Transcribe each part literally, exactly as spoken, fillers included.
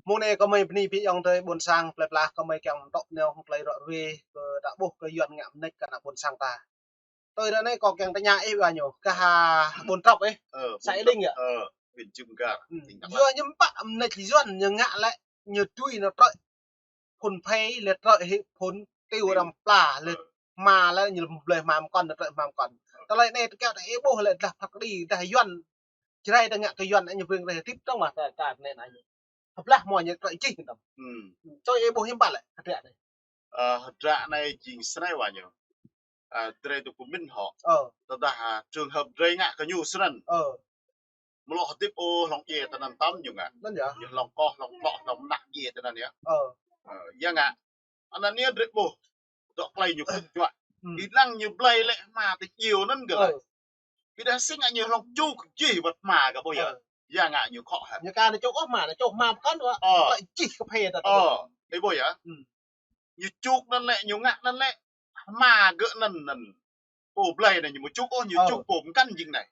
Mơ̆ng anai kơmơi bơni ƀing ayŏng adơi ƀôn sang plơi pla kơmơi kiăng tŏ nao hăng tơlơi ră ruai kơ ta ƀuh kơ Yuan ngă mơneč kơ ană ƀôn sang ta. Tui ră anai kâo kiăng tơña ih wa ñu, kơ ha ƀôn Trăp ih. Xã Ea Đinh yơh. Huyện Cư M'gar, tỉnh Đắk Lắk. Yua ñu ƀă mơneč Yuan ñu ngă lĕ ñu tui nao trơi phun phê lĕ trơi hĭ phun tiu răm pla lĕ hma lĕ ñu blơi hma mơkŏn nao trơi hma mơkŏn. Tơlơi anai tơkĕ ta ih ƀuh lĕ dah phat kơđi dah Yuan Jrai ta ngă kơ Yuan ñu bring rĕh tĭp tŏng mă ta ta anai anai. Hơblah mơ̆ ñu trơi čih kơtăm. Tui ih ƀuh hiư̆m pă lĕ hơdră anai. Hơdră anai jing snei wa ñu. Drei tŭ pơmĭn hŏ. Tơdah trường hợp drei ngă kơ ñu snăn. Mlŏ hơdip ôh hlŏng djiê tơnăn tăm ñu ngă. Anăn yơh. Ñu hlŏng koh, hlŏng tlŏ, hlŏng mơnă djiê tơnăn yơh. Yơh ngă. Anăn yơh drei ƀuh. Dŏ klei ñu kơtư̆ juă. Ih lăng ñu blei lĕ hma tĭ djiêu anăn gơ̆ lĕ. Ƀiădah si ngă ñu hlŏng čuk jih wơ̆t hma gơ̆ ƀuh yơh. Yơh ngă ñu khŏ hĕ. Ñu ka nao čuk ôh hma, nao čuk hma mơkŏn wă. Jih kơ phê ta. Ih ƀuh yơh. Ñu čuk anăn lĕ, ñu ngă anăn lĕ. Hma gơ̆ anăn anăn. Pô blei anai ñu mơ̆ čuk ôh, ñu čuk pô mkăn jing anai.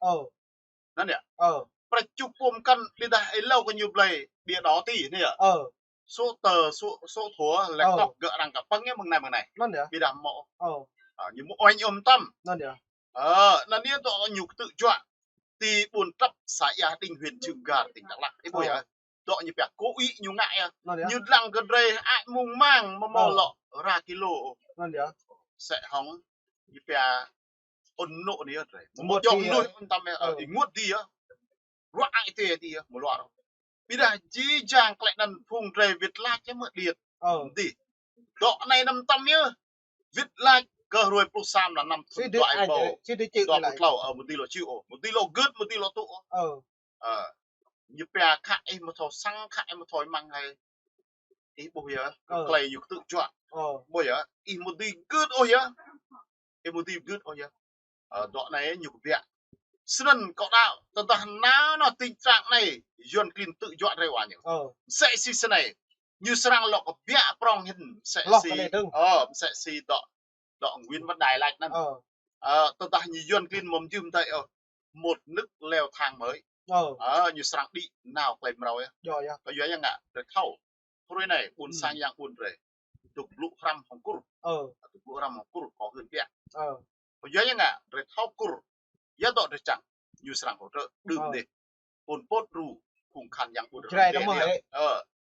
Anăn yơh. Prăk čuk pô mkăn ƀiădah êlâo kơ ñu blei ƀiă đô ti anai yơh. Số tờ, số số thuở lĕ kŏk gơ̆ arăng kơ pơ̆ng yơh mơ̆ng anai mơ̆ng anai. Ƀiădah mơ̆. Ñu mơ̆ oanh ôm tăm. Anăn yơh dŏ ñu kơtư̆ juă. Ti ƀôn Trăp xã Ea Đinh huyện Cư M'gar tỉnh Đắk Lắk. Ih ƀuh yơh. Dŏ ñu pia kơ ih ñu ngă yơh. Ñu lăng kơ drei ăt mơ̆ng mang mơ̆ mơ̆ lŏ ra kilo. Anăn yơh. Sĕ hŏng ñu pia ôn nô anai yơh drei. Mơ̆ jŏng nuih ôn tăm yơh. Ih ƀuh dih yơh. Ruă ai tê dih yơh mơ̆ luă rŏ. Ƀiădah jih jang klei anăn phung drei wĭt lač yơh mơ̆ điêt. Dih. Dŏ anai năm tăm yơh. Wĭt lač kơ hruê pluh sa mlan năm thŭn dua êbâo dua pluh tlâo, mơ̆ dih lŏ čih ôh, mơ̆ dih lŏ gưt, mơ̆ dih lŏ tŭ ôh. Ñu pia khă ih mơ̆ thâo săng, khă ih mơ̆ thâo măng hĕ. Ih ƀuh yơh, klei ñu kơtư̆ juă. Ƀuh yơh, ih mơ̆ dih gưt ôh yơh. Ih mơ̆ dih gưt ôh yơh. Dŏ anai ñu kơ biă. Snăn kâo đaŏ, tơdah nao nao tĭng trang anai, Yuan klin kơtư̆ juă drei wa ñu. Msĕ si snei, ñu srăng lŏ kơ biă prŏng hĭn, msĕ si, msĕ si dŏ, dŏ Nguyễn Văn Đài lač anăn. Tơdah ñu Yuan klin mơ̆ mjưh mdei ôh, một nước leo thang mới. Ñu srăng đĭ nao klei mrâo yơh. Kơ yua yơh ngă, drei thâo. Hruê anai, ƀuôn sang yang ƀuôn drei. Dôk blŭ hrăm hŏng Kur. Dôk blŭ hrăm hŏng Kur, kơ hưn biă. Kơ yua yơh ngă, drei thâo Kur. Yua dŏ drei čang, ñu srăng hỗ trợ đưm dih. Pôn Pôt đru, phung khăn yang ƀuôn drei.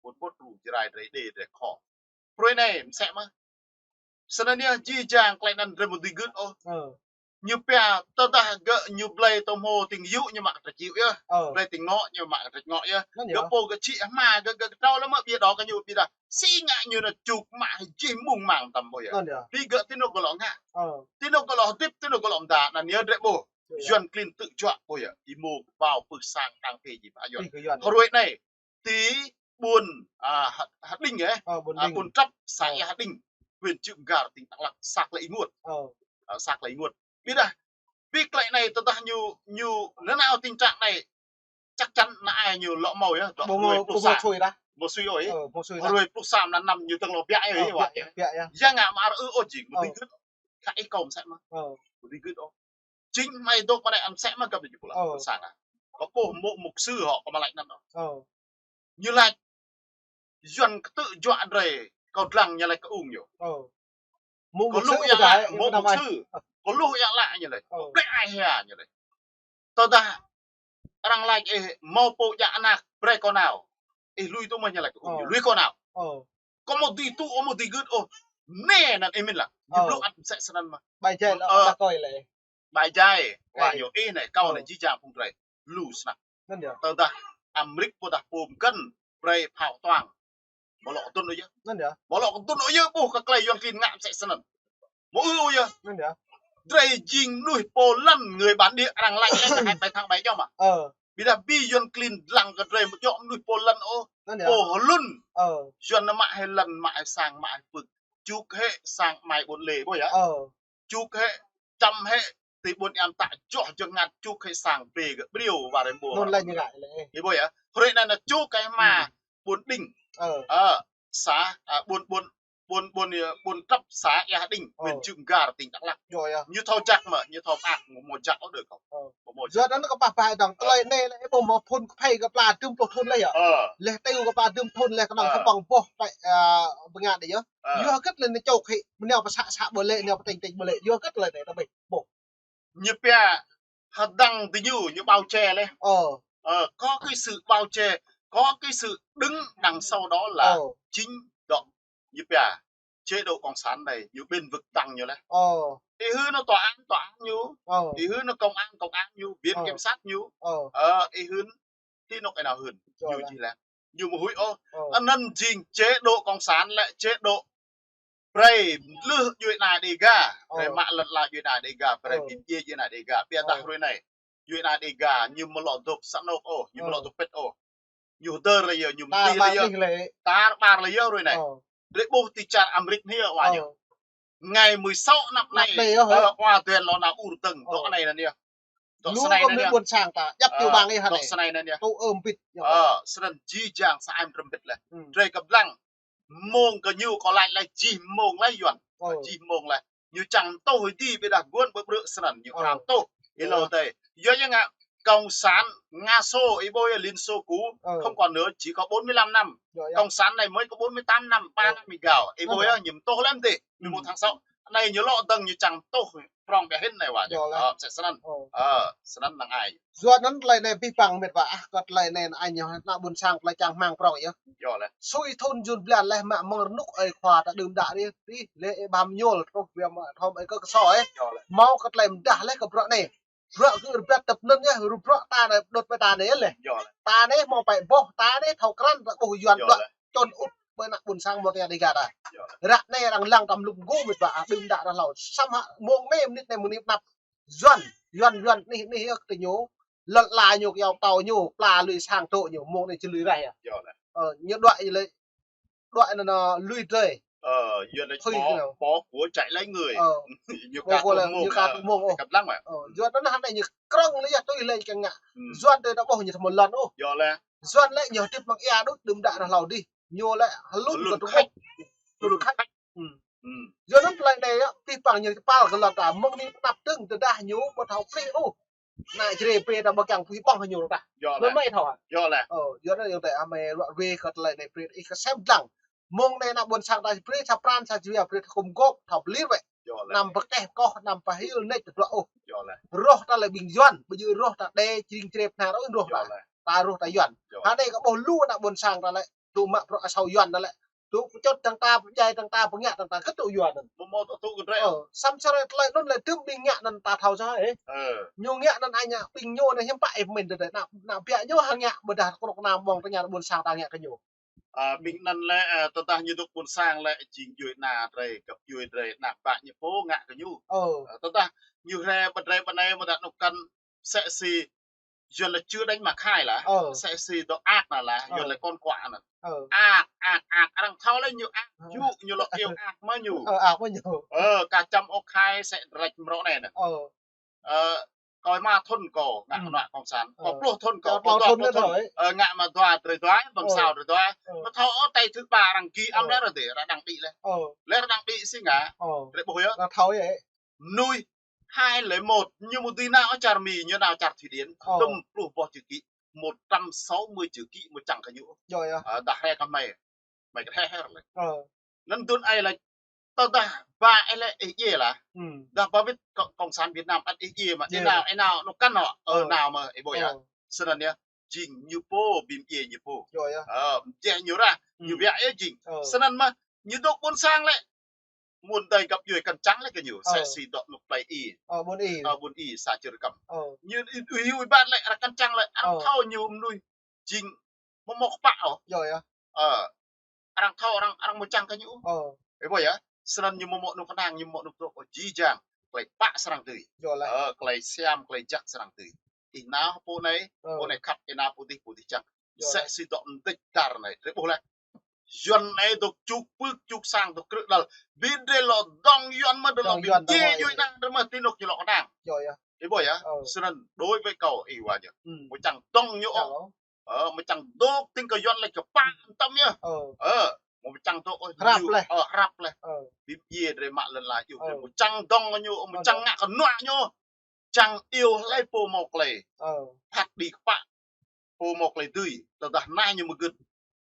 Pôn Pôt đru, Jrai drei đe drei khŏ. Hruê anai, msĕ mơ̆. Snăn yơh jih jang klei anăn drei mơ̆ dih gưt ôh. Ñu pia tơdah gơ̆ ñu blei tơhmô tĭng yŭ ñu mă kơ trăč yŭ yơh. Blei tĭng ngŏ ñu mă kơ trăč ngŏ yơh. Gơ̆ pô gơ̆ čih hma gơ̆ gơ̆ kơtrâo lăm mă ƀiă đô kơ ñu ƀiădah. Si ngă ñu nao čuk mă hĭ jih mơ̆ng mang tăm ƀuh yơh. Pi gơ̆ ti anôk gơ̆ lŏ ngă. Ti anôk gơ̆ lŏ hơdip, ti anôk gơ̆ lŏ mda. Anăn yơh drei ƀuh. Yuan klin kơtư̆ juă ƀuh yơh. Ih mơ̆ kơ bao pưh sang tăng pê jih pă Yuan. Hruê anai. Ti ƀuôn, a, Ea Đinh yơh. Ƀuôn Trăp, xã Ea Đinh, huyện Cư M'gar, tỉnh Đắk Lắk, sa klei ênguôt. Sa klei ênguôt. Ƀiădah, ƀiă klei anai tơdah ñu, ñu nanao tĭng trang anai, chắc chắn ană ai ñu lŏ mâo yơh, dŏ hruê pluh sa. Mâo sui ôh yơh. Hruê pluh sa mlan năm ñu tơ̆ng lŏ biă yơh. Yua ngă mă arăng ư ôh jing, mơ̆ dih gưt. Khă ih kâo msĕ mơ̆. Mơ̆ dih gưt ôh. Jing hmei dôk mă anai msĕ mơ̆ găp ñu pơla. Ƀuôn sang ah. Kâo ƀuh mơ̆ mục sư hŏ, kâo mă lač anăn ôh. Ñu lač Yuan kơtư̆ juă drei, kâo dlăng ñu lač kơ ung ñu. Kâo luh yak lă, mơ̆ mục sư. Kâo luh yak lă ñu lač. Kâo blĕ ai hia ñu lač. Tơdah arăng lač ih mâo pô djă anak brei kâo nao. Ih lui tŭ mơ̆ ñu lač kơ ung ñu, lui kâo nao. Kâo mơ̆ dih tŭ ôh, mơ̆ dih gưt ôh. Anai anăn ih mĭn lah. Ñu blŭ ăt msĕ snăn mơ̆. Bai jai lĕ, ƀai jai. Wa ñu ih anai, kâo anai, jih jang phung drei. Lu snăk. Tơdah Amrik ƀôdah pô mkăn brei phao tuang. Mơ̆ lŏ kơdŭn ôh yơh. Mơ̆ lŏ kơdŭn ôh yơh, ƀuh kơ klei Yuan klin ngă msĕ snăn. Mơ̆ ư ôh yơh. Drei jing mnuih pô lăn, người bản địa arăng lač ih hăt bai thang bai jŏm ah. Ƀiădah bi Yuan klin dlăng kơ drei mơ̆ djŏ mnuih pô lăn ôh. Pô hlŭn. Yuan nao mă hĭ lăn, mă hĭ sang, mă hĭ pưk. Čuk hĕ sang amai ƀôn lê ƀuh yơh. Čuk hĕ, čăm hĕ, ti ƀôn iam tă joh jơngăt čuk hĕ sang bê gơ̆ brêu wa rem ƀô. Ih ƀuh yơh. Hruê anai nao čuk hĕ hma ƀôn Đinh. Ơ, xã, ơ, ƀôn, ƀôn, ƀôn, ƀôn, ơ, ƀôn Trăp, xã Ea Đinh, huyện Cư M'gar, tỉnh Đắk Lắk. Ñu thâo jak mơ̆, ñu thâo pơak, mơ̆ mơ̆ jak ôh đơi kâo. Mơ̆ mơ̆ jak. Yua anŭn kâo pơhiăp tơlơi anai lĕ ƀu hmâo phun kơphê kơ pla dŭm pluh thŭn lĕ yơh. Lĕ tơl kơ pla dŭm thŭn lĕ kơnơ̆ng hơbong boh pĕ, ơ, bơnga đơi yơh. Yua hơget lĕ anai čŏk hĭ, mơnơ̆ng pơsă să ƀơi lĕ, mơnơ̆ng pơtĕng tĕng ƀơi lĕ. Yua hơget tơlơi anai tơbih. Ƀuh. Ñu pia hơdăng tơ ñu, ñu bao che lĕ. Ơ, có cái sự bao che, có cái sự đứng đằng sau đó là chính đó. Ñu pia chế độ cộng sản này, ñu bên vực tăng ñu lĕ. Ih hưn nao tòa án, tòa án ñu. Ih hưn nao công an, công an ñu, viện kiểm sát ñu. Ơ, ih hưn ti anŏ ih nao hưn. Ñu jih lĕ. Ñu mơ̆ huĭ ôh. Anŭn jing chế độ cộng sản lĕ, chế độ brơi lơh djuai ania Đêga, brơi mă lŏn ala djuai ania Đêga, brơi bĭt djuai ania Đêga. Biă dah hrơi anai djuai ania Đêga ñu mơ̆ lŏ dŏ sa anŏ ôh, ñu mơ̆ lŏ dŏ pĕt ôh. Ñu hơdơr lĕ yơh, ñu mơdih lĕ yơh. Tar ƀar lĕ yơh hrơi anai. Brơi ƀuh ti čar Amêrik anai yơh wa ñu. Ngày mười sáu anăp anai, ơ, wa duen lŏ nao ur dơ̆ng, dŏ anai anŭn yơh. Dŏ snei anŭn yơh. Ƀôn sang ta, djăp čô ƀang ih hă anai. Dŏ snei anŭn yơh. Tŭ ơm bĭt. Ơ, snăn jih jang sa ai mơdrŏm bĭt lĕ. Drơi kơblang. Mơ̆ng kơ ñu kơ laĭ lĕ jih mơ̆ng lĕ Yuan. Jih mơ̆ng lĕ. Ñu čang tuh hĭ di ƀiă dah guôn ƀơƀrơ̆ snăn. Ñu kram tuh. Ih lăi tơi. Yua ñu ngă Cộng sản Nga Xô, ih ƀuh yơh Liên Xô cũ, không còn nữa, chỉ có bốn mươi lăm năm. Cộng sản này mới có bốn mươi tám năm, ba năm ih gao. Ih ƀuh yơh, ñu tuh lăm dih. Ñu mơ̆ thang sŏ. Anai ñu lŏ dơ̆ng ñu čang tuh prŏng biă hĭn anai wa. Ơ, msĕ snăn. Ơ, snăn năng ai. Yua anŭn tơlơi anai pih păng mĕt wa ah, kơ tơlơi anai anai ñu ană ƀôn sang tơlơi čang hmang prŏng yơh. Sui thŭn jun blan lĕ mă mơ̆ng rơnŭk ơi khua ta đưm đă ri, ri, lĕ ih ƀam ñuôl, truh biă mă thom ơi kơ kơsô ih. Hmâo kơ tơlơi mơdah lĕ kơ bruă anai. Bruă kơ rơbat tơp anŭn yơh, rơbat bruă ta anai, đut ƀơi ta anai lĕ. Ta anai hmâo pĕ boh, ta anai thâo krăn, ta ƀuh Yuan đuaĭ, čon ŭt ƀơi ană ƀôn sang mơ̆ ta Đêga ta. Ră anai arăng lăng tăm lŭk gŭ mĕt wa ah, đưm đă ră hlâo. Samơ̆ mơ̆ng anai mơnit anai mơnit anăp. Yuan, Yuan, Yuan anih anih yơh kơ ñu. Lŏn ala ñu kơ yâo pơtâo ñu, pla lui sang tŏ ñu, mơ̆ng anai či lui raih yơh. Ơ, ñu đuaĭ lĕ, đuaĭ anŭn, anŭn lui drơi. Ơ, Yuan lĕ bỏ, bỏ của chạy lấy người. Ñu ka tŭ mơ̆ng, ñu ka tŭ mơ̆ng ôh. Kăp lăng mă. Ơ, Yuan anŭn hăng anai ñu krŏng lĕ yơh tui lĕ kơ ngă. Yuan tui ta ƀuh ñu tơmơ̆ lŏn ôh. Yua lĕ. Yuan lĕ ñu hơdip mơ̆ng ia đôč đưm đă ră hlâo dih. Ñu lĕ hlŭn kơ tơhŭk. Hlŭn khač. Yua anŭn tơlơi anai yơh, pih păng ñu kơpal kơ lŏn ta, mơ̆ng anai pơnăp dơ̆ng tơdah ñu ƀu thâo plih ôh. Ană Jrai brơi ta ƀu kiăng pui ƀơ̆ng hăng ñu tah. Yua lĕ. Mơ̆ mơ̆ ih thâo hă? Yua lĕ. Ơ, yua anŭn yơh tơlơi amai ruă ruê kơ tơlơi anai brơi ih kơsem dlăng. Mơ̆ng anai ană ƀôn sang ta brơi sa pran sa jua brơi thâo gum gôp, thâo pơlir wĕ. Yua lĕ. Anăm pơkeh koh, anăm pơhil nĕč tơdruă ôh. Yua lĕ. Rŏh ta lĕ ƀing Yuan, ƀu djơ̆ rŏh ta Đê, Jring, Jrai, Bơhnar ôh, rŏh ta. Yua lĕ. Ta rŏh ta Yuan. Yua. Hơnai kơ ƀuh lu ană ƀôn sang ta lĕ, tŭ mă bruă asâo Yuan ta lĕ. Tŭ pơčŭt dơ̆ng ta, pơdjai dơ̆ng ta, pơngă dơ̆ng ta, kơ tŭ Yuan anŭn. Mơ̆ mơ̆ tŭ tŭ kơ drơi. Ơ, samơ̆ sơrơi tơlơi anŭn lĕ dŭm ƀing ngă anŭn ta thâo soh ih. Ơ. Ñu ngă anŭn ai ngă ƀing ñu anai hiư̆m pă ih pơmĭn tơdơi, ană, ană biă ñu hăng ngă ƀôdah kơnuk kơna mơ̆ng tơña ƀôn sang ta ngă kơ ñu. Ơ, ƀing anŭn lĕ, ơ, tơdah ñu dŏ ƀôn sang lĕ jing djuai ania drơi, găp djuai drơi, ană bă ñu pô ngă kơ ñu. Ơ. Ơ, tơdah ñu rai ƀơi drơi ƀơi anai mơ̆ dah anŭn kăn sĕ si Yuan lĕ chưa đánh mà khai lah. Ơ. Sĕ si dŏ ak anŭn lah. Ơ. Yuan lĕ con quạ anŭn. Ơ. Ak, ak, ak. Arăng thâo lĕ ñu ak. Ơ. Ñu, ñu lŏ iâu ak mơ̆ ñu. Ơ, ak mơ̆ ñu. Ơ, ka čăm ôh khai sĕ drĕč mrŏ anai anŭn. Ơ. Ơ, kâo ma thŭn kâo ngă kơ ană cộng sản. Ơ. Kâo pluh thŭn kâo, kâo dua pluh thŭn. Ơ, ngă mă dua drơi dua, ƀơ̆ng sao drơi dua. Ơ. Mơ̆ thâo ôh tơi thứ ba arăng gih ăm lĕ ră dih, ră đang đĭ lĕ. Ơ. Lĕ ră đang đĭ si ngă. Ơ. Drơi ƀuh yơh. Ră thâo yơh. Mơnuih hai lẻ một, ñu mơ̆ dưi nao čar Mi, ñu nao čar Thụy Điển, dŭm pluh boh chữ ký, một trăm sáu mươi chữ ký mơ̆ čang kơ ñu. Yua yơh. Ơ, dah hrĕ kơ mơi, mơi kơ hrĕ hrĕ lĕ. Ơ. Anŭn dŭm ai lĕ, tơdah ba ai lĕ ih djai lah. Dah ba wĭt cộng, cộng sản Việt Nam ăt ih djai mă, ih nao, ih nao, anŭn kăn hŏ, ơ, nao mơ̆, ih ƀuh yơh. Ơ. Snăn yơh, jing ñu pô, bĭm djai ñu pô. Yua yơh. Ơ, djai ñu ră, ñu biă yơh jing. Ơ. Snăn mơ̆, ñu dŏ ƀôn sang lĕ, mơ̆n dơi găp djuai kăn čang lĕ kơ ñu, sĕ si dŏ anŭn plei ih. Ơ, ƀôn ih. Ơ, ƀôn ih, sa čư̆ rơkăm. Ơ. Ñu ih, ih, ih ƀat lĕ, arăng kăn čang lĕ, arăng thâo ñu mơnuih jing mơ̆ mơ̆ kơpă ôh. Yua yơh. Ơ. Arăng thâo, arăng, arăng mơ̆ čang kơ ñu. Ơ. Ih ƀuh yơh. Snăn ñu mơ̆ mơ̆ anŭn kơnang, ñu mơ̆ anŭn dŏ kơ jih jang. Tơlơi kơpă srăng dưi. Yua lĕ. Ơ, tơlơi siam, tơlơi jak srăng dưi. Ih nao pô anai, pô anai khăp, ih nao pô dih, pô dih čang. Sĕ si dŏ mơdĕč dar anai, drơi ƀuh lĕ. Yuan anai dŏ čuk pưk, čuk sang, dŏ krư̆ đăl. Ƀing drơi lŏ dŏng Yuan mơ̆, drơi lŏ ƀing djai Yuan anŭn, drơi mơ̆ ti anŭn ñu lŏ kơnang. Yua yơh. Ih ƀuh yơh. Ơ. Snăn đối với kâo ih wa ñu. Mơ̆ čang dŏng ñu ôh. Ơ, mơ̆ čang dŏ tĭng kơ Yuan lĕ kơpă tăm yơh. Ơ. Ơ, hrăp ñu, laih. Ơ, hrăp laih. Ơ. Ƀing djuai drơi mă lŏn ala yơh. Ơ. Drơi ƀu čang dŏng ñu, ƀu čang ngă kơnuă ñu. Čang iâu hlơi pô hmâo klei. Ơ. Phat đĭ kơpă. Pô hmâo klei dưi. Tơdah nai ñu mơgưt.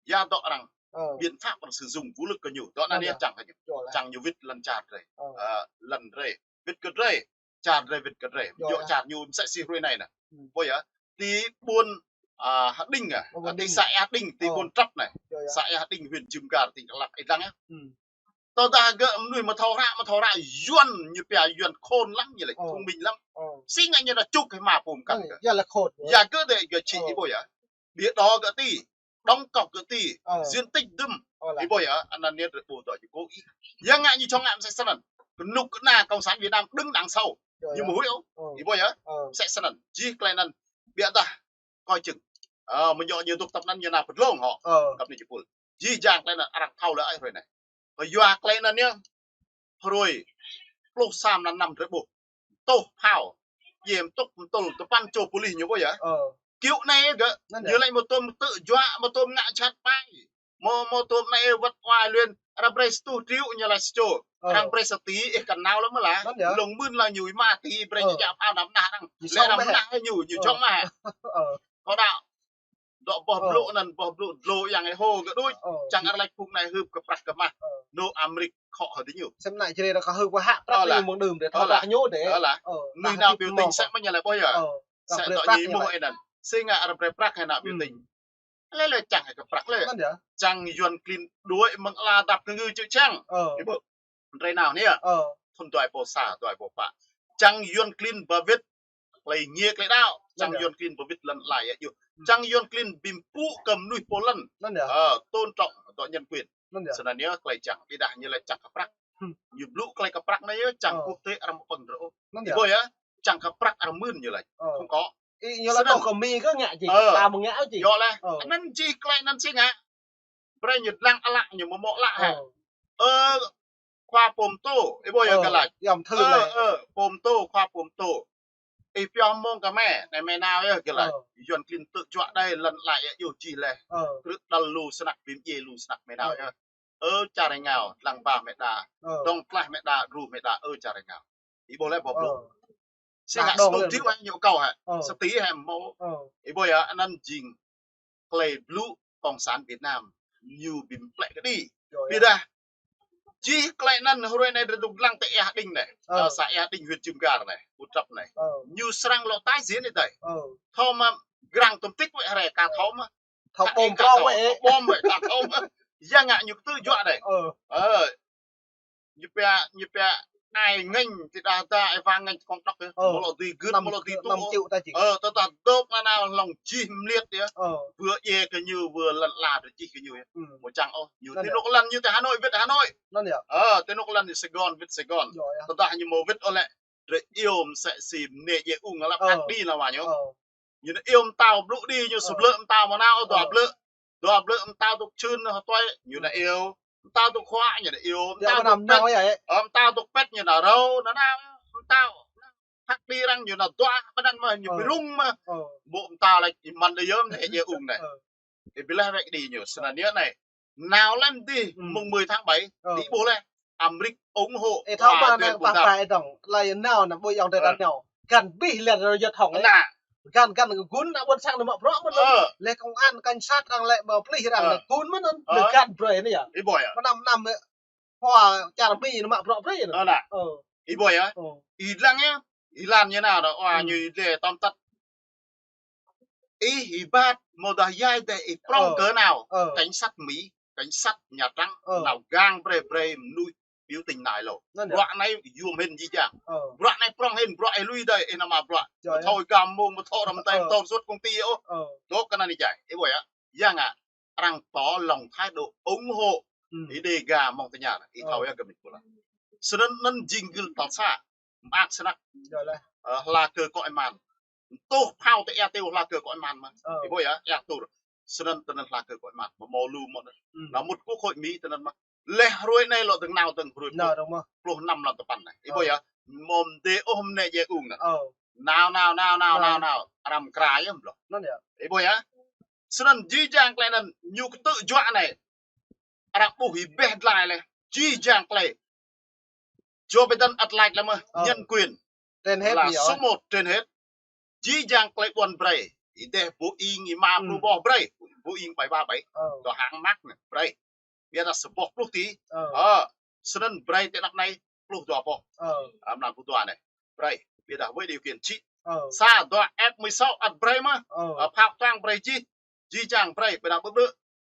Ya dŏ arăng. Ơ. Biện pháp arăng sử dụng vũ lực kơ ñu. Dŏ anai ñu čang kơ ñu. Čang ñu wĭt lŏn čar drơi. Ơ. Ơ, lŏn drơi. Wĭt kơ drơi. Čar drơi wĭt kơ drơi. Dŏ čar ñu mơsĕ si hrơi anai nă. Ƀuh yơh. Ti ƀuôn, a, Hà Đinh à. Ơ, Hà Đinh. Ti xã Hà Đinh, ti ƀuôn Trăp anai. Xã Hà Đinh, huyện Cư M'gar, tỉnh Đắk Lắk, ih lăng yơh. Tơdah gơ̆ mơnuih mơthâo hră, mơthâo hră Yuan, ñu pia Yuan khôn lắm, ñu laĭ thông minh lắm. Ơ. Si ngă ñu nao čŭk hĭ mă pô mơkăn gơ̆. Ya gơ̆ dêh gơ̆ čih ih ƀuh yơh. Bia đỏ gơ̆ ti, đóng cọc gơ̆ ti, diện tích dŭm. Ih ƀuh yơh, anăn ñu drơi ƀuh dŏ ñu kơ ih. Ya ngă ñu čŏng ngă mơsĕ snăn. Kơnuk kơna Cộng sản Việt Nam đứng đằng sau. Ñu mơ̆ huĭ ôh. Ih ƀuh yơh, mơsĕ snăn. Jih klei anăn, ƀiădah kơ čưng. Ơ, mơ̆ ñu dŏ tơpă anăn ñu nao pơdlông hŏ. Kăp anai či pul. Jih jang klei anăn arăng thâo lĕ ơi hrơi anai. Kơ yua klei anăn ñu hrơi pluh sa mlan năm drơi ƀuh. Tŏh phao. Yem tŏk mtul tơpăn čô pôlis ñu ƀuh yơh. Kiu anai gơ̆. Ñu laĭ mơ̆ tôm tơ̆ juă, mơ̆ tôm ngă čhat pai. Mơ̆, mơ̆ tôm anai wăt wai luyên. Arăng brơi sa tuh triu ñu laĭ sa čô. Arăng brơi sa ti ih kăn nao lăm mơ̆ lah. Lŏng mưn lah ñu ih mă ti brơi ñu jak phao năm nah arăng. Lĕ năm nah ñu, ñu čŏng mă. Kơ đa. Dŏ boh blŭ anăn, boh blŭ dlô yang ih hô gơ̆ đuč. Čang arăng laĭ phung anai hưp kơ prăk kơ mah. Nô Amrik khŏ hơdih ñu. Sem anai jrê kơ hưp kơ hă prăk ñu mơ̆ng đưm dêh. Thâo prăk ñu dêh. Ơ lah. Mơnuih nao biểu tình sĕ mơ̆ ñu laĭ ƀuh yơh. Sĕ dŏ ñu ih mơ̆ anăn. Si ngă arăng brơi prăk hĭ nao biểu tình. Lĕ lĕ čang hĭ kơ prăk lĕ. Čang Yuan klin đuaĭ mơ̆ng ala dăp kơ ngư čư̆ čang. Ih ƀuh. Drơi nao anai yơh. Thŭn dua êbâo sa, dua êbâo pă. Čang Yuan klin ba wĭt klei ngiê klei đaŏ. Čang Yuan klin ba wĭt lŏn ala yơh. Čang Yuan klin bi mpŭ kơ mơnuih pô lŏn. Ơ, tôn trọng dŏ nhân quyền. Snăn yơh klei čang, ƀiădah ñu laĭ čang kơ prăk. Ñu blŭ klei kơ prăk anai yơh, čang quốc tế arăng ƀơ̆ng drơi ôh. Ih ƀuh yơh, čang kơ prăk arăng mưn ñu laĭ. Không có. Ih, ñu laĭ tŏh kơ Mi kơ ngă či, ta mơ̆ ngă či. Yơh lah. Anăn jih klei anăn si ngă. Brơi ñu lăng ală ñu mơ̆ mŏ ală hă. Ơ, khua pô mtô, ih ƀuh yơh gơ̆ laĭ. Ơ, ơ, pô mtô, khua pô mtô. Ih pioh mơ̆ng kơ mơi, anai mơi nao yơh gơ̆ laĭ. Yuan klin tơ̆ juă đơi lŏn ala yơh jih leh. Krư̆ đăl lu snăk, bi mdjiê lu snăk mơi nao yơh. Ơ čar êngao, lăng ba mơi đa. Dŏng tlaih mơi đa, dru mơi đa, ơ čar êngao. Ih ƀuh lĕ boh blŭ. Si ngă sa tuh triu hă ñu kâo hă. Sa ti hă mơ̆. Ih ƀuh yơh, anăn jing klei blŭ Cộng sản Việt Nam ñu bi mplĕ kơđi. Ƀiădah jih klei anăn hrơi anai drơi dŏ lăng ti Ea Đinh anai. Ơ, xã Ea Đinh, huyện Cư M'gar anai, ƀuôn Trăp anai. Ñu srăng lŏ tái diễn ih dơi. Thâo mă grăng tôm tik wơ̆t hrơi ka thâo mă. Thâo bom prŏng wơ̆t. Bom wơ̆t ka thâo mă. Ya ngă ñu kơtư̆ juă dêh. Ơ. Ñu pia, ñu pia ai ngêñ ti đah đa ai wang ngêñ kông tŏk yơh. Mơ̆ lŏ dưi gưt, mơ̆ lŏ dưi tŭ. Ơ, tơdah dŏ nanao hlŏng jih mliêt yơh. Wơ̆ djai kơ ñu, wơ̆ lŏn ala drơi jih kơ ñu yơh. Mơ̆ čang ôh, ñu ti anôk lŏn ñu ti Hà Nội wĭt Hà Nội. Ơ, ti anôk lŏn ñu Sài Gòn wĭt Sài Gòn. Tơdah ñu mơ̆ wĭt ôh lĕ. Drơi iâu mơsĕ si mơnê djai ung lăp ak đĭ nao wa ñu. Ñu nao iâu mtao blŭ đĭ ñu sa blơ̆ mtao mơ̆ nao dua blơ̆. Dua blơ̆ mtao dŏ čưn nao hơtuai ñu nao iâu. Mtao dŏ khuă ñu nao iâu. Mtao dŏ pĕt. Ơ, mtao dŏ pĕt ñu nao râu, nao nao mtao. Hăk đĭ arăng ñu nao dua, ƀơi anăn mơ̆ ñu bi rŭng mơ̆. Ƀô̆ mtao laĭ ih mơ̆n đơi yơh, mơnê djai ung anai. Ih bi leh wơ̆t đĭ ñu, snăn yơh anai. Nao lăm dih mùng mười tháng bảy, đĭ ƀuh leh. Amrik ủng hộ. Ih thâo mă anai pah tai dŏng, tơlơi nao anai ƀuh yŏng tơlơi nao. Găn bih leh rơ yơh thŏng leh. Găn găn gŭn ană ƀuôn sang anai mă bruă mơ̆n. Leh công an, cảnh sát arăng lĕ ƀơ pôlis arăng lĕ gŭn mơ̆n anăn. Leh găn brơi anai yơh. Ih ƀuh yơh. Mơnăm mơnăm khua čar Mi anai mă bruă brơi anăn. Ih ƀuh yơh. Ih lăng yơh. Ih lăng ñu nao anai, ơ, ñu ih lĕ tơm tăt. Ih, ih ƀat, mơ̆ dah yai dêh ih prŏng kơ nao. Cảnh sát Mỹ, cảnh sát Nhà Trắng, nao gang brơi brơi mơnuih biểu tình nao lŏ. Bruă anai yôm hĭn jih jang. Bruă anai prŏng hĭn, bruă ih lui dơi, ih nao mă bruă. Mơ̆ thâo ih gam mơ̆ng, mơ̆ thâo răm dơi, mơ̆ thâo rơsut công ty ôh. Dŏ kơ anăn ih jai. Ih ƀuh yơh. Ya ngă, arăng tỏ lòng thái độ ủng hộ. Ih Đêga mơ̆ng tơña, ih thâo yơh gơmĭt pula. Snăn anăn jing gưl tal sa. Mơak snăk. Ơ, hla kơ kŏ êman. Tŏh phao ti êa têu hla kơ kŏ êman mơ̆. Ih ƀuh yơh, êa tur. Snăn tơnăn hla kơ kŏ êman. Mơ̆ mâo lu mơ̆ anăn. Nao mŭt quốc hội Mi tơnăn mơ̆. Leh hrơi anai lŏ dơ̆ng nao dơ̆ng hrơi pluh năm lŏn tơpăn anai. Ih ƀuh yơh. Mơ̆ mdê ôh mơnê djai ung anăn. Nao, nao, nao, nao, nao, nao. Arăng kra yơh mlŏ. Ih ƀuh yơh. Snăn jih jang klei anăn ñu kơtư̆ juă anai. arăng ƀuh ih ƀeh dlai leh. Jih jang tơlơi. Joe Biden ăt laĭ leh mơ̆, nhân quyền là số một trên hết. Jih jang tơlơi ƀuăn brơi. Ih deh Boeing ih mă pluh boh brơi. Boeing bảy ba bảy. Tơ hãng Max anai brơi. Ƀiădah sa boh pluh tỉ. Ơ, snăn brơi tơ anăp anai pluh dua boh. Ơ, mlan pluh dua anai. Brơi. Ƀiădah với điều kiện čih. Sa dua F mười sáu ăt brơi mơ̆. Ơ, phao tuang brơi jih. Jih jang brơi, ƀiădah ƀơ̆ ƀơ̆.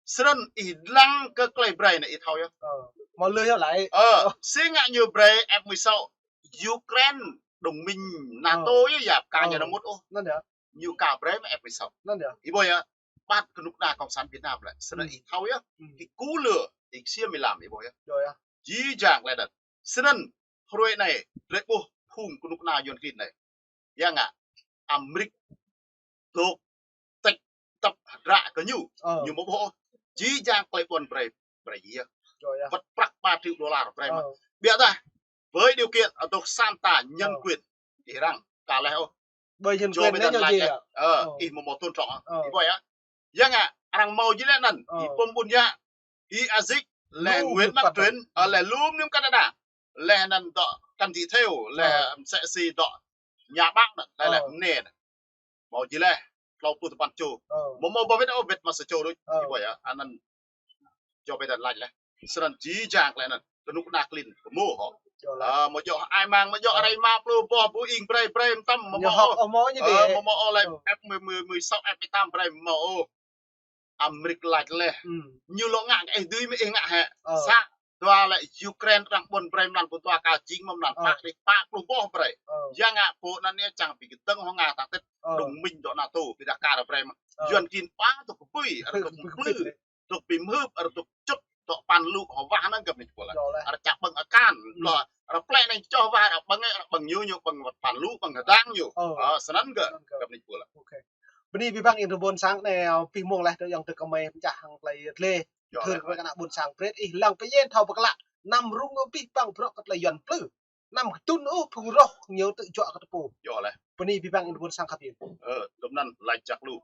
Snăn ih lăng kơ tơlơi brơi anai ih thâo yơh. Ơ, mơ̆ lơi yơh lăi. Ơ, si ngă ñu brơi F mười sáu. Ukraine, đồng minh NATO yơh, yap ka ñu anăm mŭt ôh. Ñu ka brơi mơ̆ F mười sáu. Ih ƀuh yơh. Ƀăt kơnuk kơna Cộng sản Việt Nam lĕ. Snăn ih thâo yơh. Kơ kul lơ, ih ksiêm ih lăm ih ƀuh yơh. Jih jang lĕ đơ̆t. Snăn, hrơi anai, drơi ƀuh phung kơnuk kơna Yuan klin anai. Yang ngă, Amrik, dôk, tĕk, tăp, hơdră kơ ñu. Ñu mơ̆ ƀuh. Jih jang tơlơi ƀuăn brơi, brơi yơh. Wăt prăk ba triệu đô la brơi mơ̆. Ƀiădah, với điều kiện, ơ, dôk săn ta nhân quyền. Ih arăng, ka leh ôh. Ƀơi nhân quyền anai ñu laĭ leh. Ơ, ih mơ̆ mơ̆ tôn trọng. Ih ƀuh yơh. Yang ngă, arăng mâo jih leh anăn. Ih pơm ƀun yă. Ih Azik, leh Nguyễn Bắc Truyển, ơ, leh lŏm ñu Canada. Leh anăn dŏ Trần Thị Thêu, leh msĕ si dŏ nhà bác anăn, leh leh mơnê anăn. Mâo jih leh, klâo pluh tơpăn čô. Mơ̆ mâo ƀơ wĭt ôh, wĭt mă sa čô đôč. Ih ƀuh yơh, anăn Joe Biden laĭ leh. Snăn jih jang leh anăn, kơnuk kơna klin, kơ mơ̆ hŏ. Ơ, mơ̆ djŏ ai mang, mơ̆ djŏ arăng mă pluh boh Boeing brơi brơi mơtam, mơ̆ mâo ôh. Ơ, mơ̆ mâo ôh leh, F mười, mười, mười sáu F mười tám brơi mơ̆ mâo ôh. Amrik laĭ leh. Ñu lŏ ngă kơ ih dưi mơ̆ ih ngă hĕ. Sa, dua lĕ Ukraine arăng ƀuăn brơi mlan pluh dua ka jing mơ̆ mlan pă đih pă pluh boh brơi. Yang ngă pô anăn ñu čang bi kơdơ̆ng hŏng ngă ta tĕt. Đồng minh dŏ NATO, ƀiădah ka arăng brơi mơ̆. Yuan klin pă tŭk kơ bui, arăng tŭk plư. Tŭk bi mhưp, arăng tŭk čŭt, dŏ păn lu, hŏ wah anăn găp anai pô lă. Arăng čăp ƀơ̆ng akan, lŏ, arăng plĕ anai čŏh wah, arăng ƀơ̆ng, arăng ƀơ̆ng ñu, ñu ƀơ̆ng wăt păn lu, ƀơ̆ng hơdang ñu. Ơ, snăn gơ̆, găp anai pô lă. Bơni abih bang ih ƀuôn sang anai, ơ, pih mông leh tơ yang tơ kơmơi pơčah hăng tơlơi dleh. Thâo kơ kơnuk kơna ƀuôn sang brơi ih lăng pơyên thâo pơklă. Anăm rŭng ôh abih bang bruă kơ tơlơi Yuan plư. Anăm kơtŭn ôh phung roh ñu tŭ juă kơ tơpô. Bơni abih bang ih ƀuôn sang khăp yơh. Ơ, tŭm anăn laĭ čăk lu.